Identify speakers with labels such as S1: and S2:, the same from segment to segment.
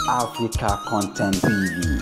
S1: Africa Content TV.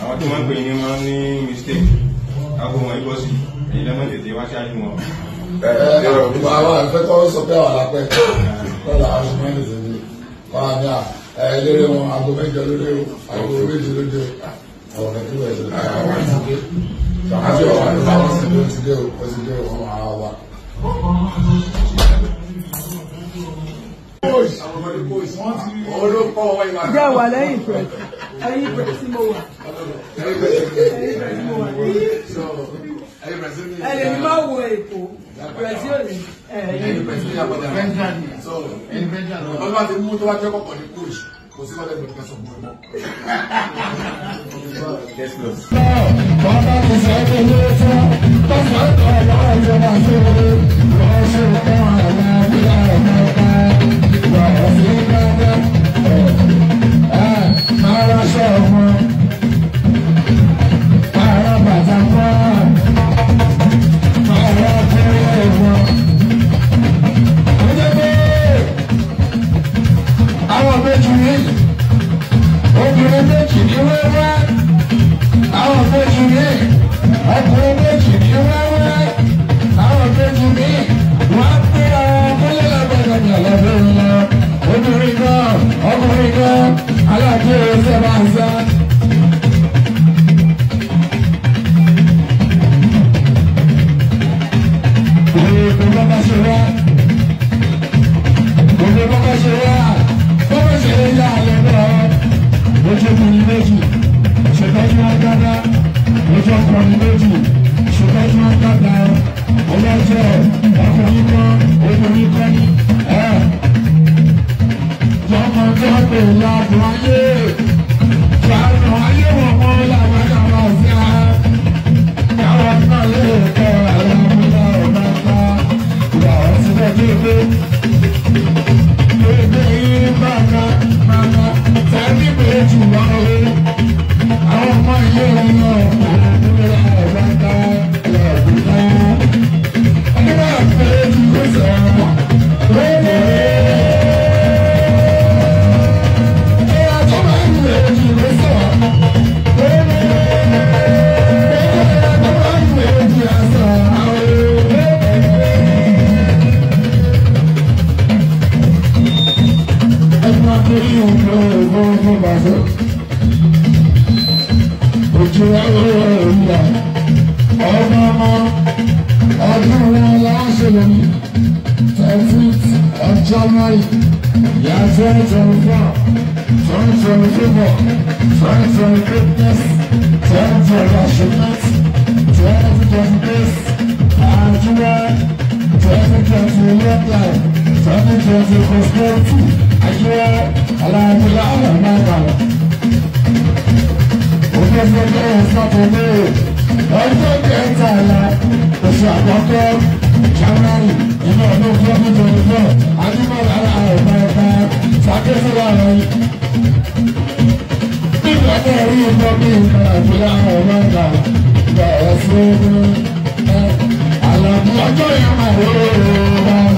S2: Àwọn tí wọ́n ń pè ní wọ́n ní mistake aago wọn ibọ́ sí èyí lẹ́mọ̀ tètè wá ṣáájú wọn.
S3: Àwọn àfẹ́ kọ́ sọ pé àwọn alápẹ́ lọ́la àwọn ọmọ ẹni tèmi wọ́n á ní à eléré wọn aago mẹ́jọ lóde o aago méje lóde o àwọn ọ̀nà tí wọ́n ṣe àwọn àti dé àti ọ̀wà ní báwọn sì ló ti dé o ó ti dé o wọ́n máa wà.
S4: Jẹ́ wà lẹ́yìn pẹ̀, ẹ̀yìn pẹ̀ tí mo wà. Ẹ̀yìn pẹ̀ tí mo wà lẹ́yìn. Ẹ lè ní máa wo Èkó, pẹ̀ tí ò ní.
S3: Ẹ̀yìn pẹ̀ sí àpàdé. Wọ́n bá ti mú tó bá jẹ́ kọ̀kọ̀ ní coach, kò sí wọ́n lẹ́gbẹ̀ẹ́ kẹsàn-án mọ́ ẹ̀mọ́.
S5: Bàbá ti sọ pé ló fún tọ́sán ọ̀rọ̀ ìjọba sí orí wọ́n ṣe tán àwọn abúlé ọ̀gá wọ́n sí gbàgbọ́ ẹ̀ máa ránṣẹ́ ọmọ máa rán bàtà mọ́ máa rán fẹ́rẹ́ mọ́. Ó jẹ́ pé àwọn méjì ní obìnrin méjì ní wẹ́wẹ́. Àwọn méjì ní ọkùnrin méjì ní wẹ́wẹ́. Àwọn méjì ní wọ́n pé Gbogbo bàbá ṣe wá. Gbogbo bàbá ṣe wá. Bàbá ṣe yá lẹ́nu. Ojú ọkùnrin méjì. Ṣètọ́jú wọn dáadáa. Ojú ọkùnrin méjì. Ṣètọ́jú wọn dáadáa. Ọlọ́jọ́ ọkùnrin kan, obìnrin kan ní. Jọmọ tó pè láàbù ayé. Jàánù ayé wọn mọ́ làwọn náà sí á. Káwọn náà lè kọ́ àlàmúlà ọ̀nà ká. Ìgbà ọtí bẹ́ẹ̀ dé pé. Gbogbo yín bàtà màmá tẹ̀lé méjì wá o. Àwọn ọmọ ilé wọn kò ní ọ̀rọ̀ ká lọ́ọ̀dún náà. Nígbà méjì ló sọ̀rọ̀. Ọdún wọn láṣẹ lónìí, 13th of January, year 2024, 2024, 2023, 2025, 2026, Àjúwá, 2020 life, 2020 prosperity, Àjúwá, Aláàbílá Àlàmáta. Òfẹ́fẹ́fẹ́ Sátidé, ọjọ́ kẹtàlá, oṣù àkọ́kọ́, January, inú ọdún 2024, Adúmọ̀lá Àlàmáta, Sàkẹ́sílẹ̀ àrùn. Nígbà náà rí iná bí nǹkan àbúlá ọ̀rọ̀ bẹ̀rẹ̀ sí ní Àlàbí ọjọ́ yẹn máa wó.